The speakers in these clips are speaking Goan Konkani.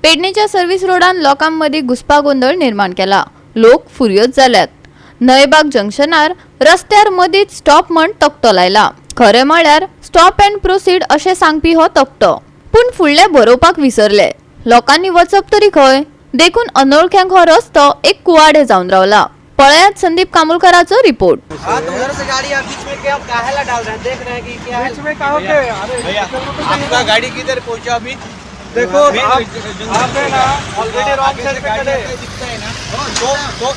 पेडणेच्या सर्व्हिस रोडान लोकां मदीं घुस्पागोंदळ निर्माण केला. लोक फुर्योज जाल्यात. न्हंयबाग जंक्शनार रस्त्यार मदींच स्टॉप म्हण तकटो लायला. खरें म्हळ्यार स्टॉप अँड प्रोसीड अशें सांगपी हो तकटो, पूण फुडलें बरोवपाक विसरले. लोकांनी वचप तरी खंय? देखून अनोळख्यांक हो रस्तो एक कुवाडे जावन रावला. पळयात संदीप कामुलकराचो रिपोर्ट. हाँ, तो उधर से गाड़ी आप बीच में क्या काहे ला डाल रहे हैं? देख रहे हैं कि क्या है? बीच में कहाँ पे? अरे, भैया, निकलना तो चाहिए। आपका गाड़ी किधर पहुंचा अभी? देखो, आप है ना ऑलरेडी रॉन्ग साइड पे खड़े हैं। दिखता है ना? तो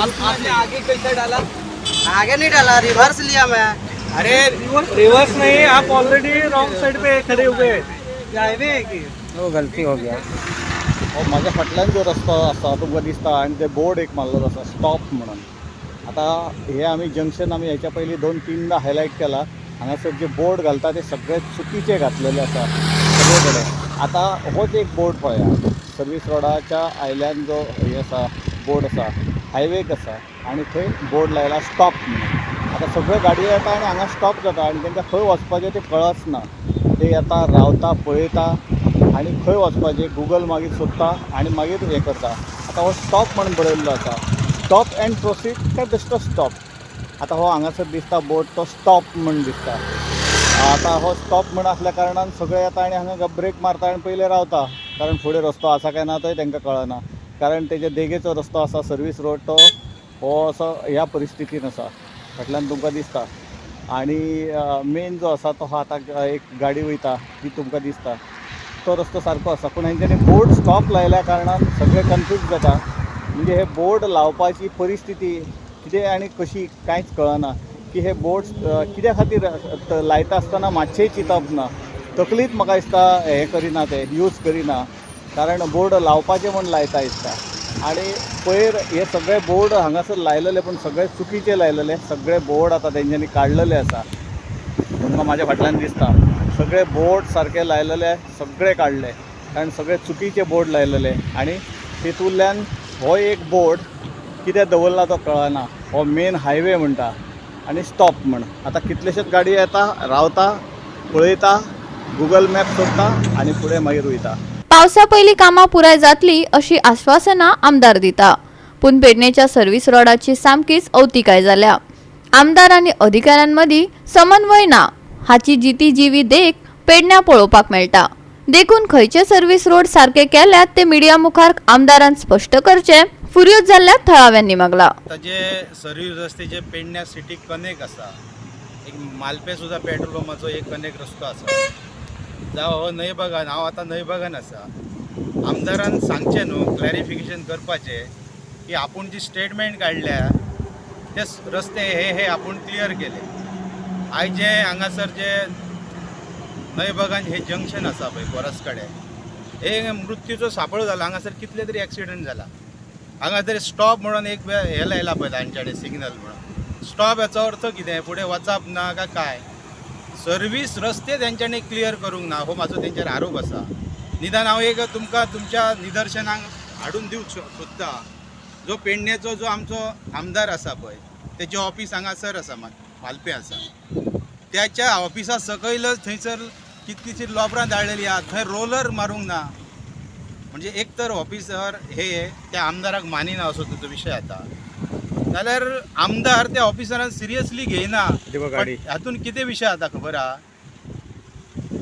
आपने आगे कैसे डाला? आगे नहीं डाला, रिवर्स लिया मैं। अरे, रिवर्स नहीं, आप ऑलरेडी रॉन्ग साइड पे खड़े हुए हैं। हाईवे है कि वो गलती हो गया। हो म्हाज्या फाटल्यान जो रस्तो आसा तुमकां दिसता आनी ते बोर्ड एक मारलेलो आसा स्टॉप म्हणून. आतां हे आमी जंक्शन आमी हेच्या पयलीं दोन तिनदां हायलायट केला. हांगासर जे बोर्ड घालता ते सगळे चुकीचे घातलेले आसा सगळे कडेन. आतां होच एक बोर्ड पळया, सर्वीस रोडाच्या आयल्यान जो हे आसा, बोर्ड आसा, हायवेक आसा आनी थंय बोर्ड लायला स्टॉप म्हणून. आतां सगळ्यो गाडयो येता आनी हांगा स्टॉप जाता आनी तांकां खंय वचपाचें तें कळच ना. ते येता, रावता, पळयता आनी खंय वचपाचें गुगल मागीर सोदता आनी मागीर हें करता. आतां हो स्टॉप म्हणून बरयल्लो आसा, स्टॉप अँड प्रोसीड काय बेश्टो स्टॉप? आतां हो हांगासर दिसता बोर्ड, तो स्टॉप म्हण दिसता. आतां हो स्टॉप म्हण आसल्या कारणान सगळे येता आनी हांगा ब्रेक मारता आनी पयले रावता, कारण फुडें रस्तो आसा काय ना तोय तांकां कळना, कारण तेजे देगेचो रस्तो आसा सर्वीस रोड, तो हो असो ह्या परिस्थितीन आसा. फाटल्यान तुमकां दिसता आनी मेन जो आसा तो आतां एक गाडी वयता ती तुमकां दिसता. तो रस्तो सारको आसा, पूण हेंच्यांनी बोर्ड स्टॉप लायल्या कारणान सगळे कन्फ्यूज जाता. म्हणजे हे बोर्ड लावपाची परिस्थिती कितें आनी कशी कांयच कळना की हे बोर्ड कित्या खातीर लायता आसतना मातशेंय चिंतप ना. तकलीच म्हाका दिसता हें करिना, ते यूज करिना, कारण बोर्ड लावपाचे म्हूण लायता दिसता. आनी पयर हे सगळे बोर्ड हांगासर लायलेले, पूण सगळे चुकीचे लायलेले. सगळे बोर्ड आतां तेंच्यांनी काडलेले आसा. तुमकां म्हाज्या फाटल्यान दिसता, सगळे बोर्ड सारके लायलेले सगळे काडले, कारण सगळे चुकीचे बोर्ड लायलेले. आनी तितूंतल्यान हो एक बोर्ड कितें दवरला तो कळना. हो मेन हायवे म्हणटा आनी स्टॉप म्हण. आतां कितलेशेच गाडी येता, रावता, पळयता, गुगल मॅप सोदता आनी फुडें मागीर वयता. पावसा पयलीं कामां पुराय जातली अशी आश्वासनां आमदार दिता, पूण पेडणेच्या सर्व्हिस रोडाची सामकीच अवतिकाय जाल्या. आमदार आनी अधिकाऱ्यांमदीं समन्वय ना हाची जिती जिवी देख पेडण्यां पळोवपाक मेळटा. देखून खंयचे सर्व्हिस रोड सारके केल्यात ते मिडिया मुखार आमदारान स्पश्ट करचे, फुर्योज जाल्ल्या थळाव्यांनी मागला. आता जे सर्वीस रस्ते जे पेडण्या सिटीक कनेक्ट आसा, एक मालपे सुद्दां पेट्रोल पंपाचो एक कनेक्ट रस्तो आसा, जावं हो न्हंयबागान, हांव आतां न्हंयबागान आसा. आमदारान सांगचें न्हू, क्लॅरिफिकेशन करपाचें की आपूण जी स्टेटमेंट काडल्या ते रस्ते हे हे आपूण क्लियर केले. आयज जे हांगासर जे न्हंयबागान हे जंक्शन आसा पळय बोरस कडेन, हे मृत्यूचो सापळो जाला. हांगासर कितले तरी एक्सिडंट जाला. हांगा तरी स्टॉप म्हणून एक हे लायला पळय तांच्या कडेन सिग्नल म्हणून. स्टॉप हेचो अर्थ कितें? फुडें वचप ना काय काय? सर्वीस रस्ते तेंच्यांनी क्लियर करूंक ना, हो म्हाजो तेंचेर आरोप आसा. निदान हांव एक तुमकां तुमच्या निदर्शनाक हाडून दिवंक सोदता, जो पेडण्याचो जो आमचो आमदार आसा पळय, तेजें ऑफीस हांगासर आसा, मालपें आसा. त्याच्या ऑफिसा सकयलच थंयसर कितलीशी लोबरां दाळलेली आहा, थंय रोलर मारूंक ना. म्हणजे एक तर ऑफिसर हे त्या आमदाराक मानिना असो ताचो विशय जाता, जाल्यार आमदार त्या ऑफिसरान सिरियसली घेयना. पण हातून कितें विशय जाता खबर आहा?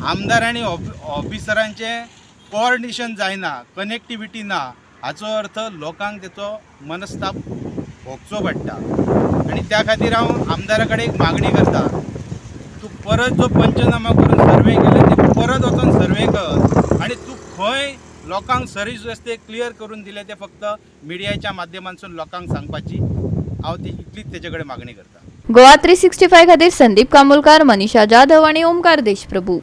आमदार आनी ऑफिसरांचें कोऑर्डिनेशन जायना, कनेक्टिविटी ना. हाचो अर्थ लोकांक तेचो मनस्ताप भोगचो पडटा. आनी त्या खातीर हांव आमदारा कडेन एक मागणी करता, तूं परत जो पंचनामा करून सर्वे केले ते परत वचोन सर्वे कर आनी तूं खंय लोकांक सर्वीस रस्ते क्लियर करून दिले ते फक्त मिडियाच्या माध्यमांतसून लोकांक सांगपाची हांव ती इतलीच तेजे कडेन मागणी करता. गोवा 365 खातीर संदीप कामुलकार, मनीषा जाधव आनी ओमकार देशप्रभू.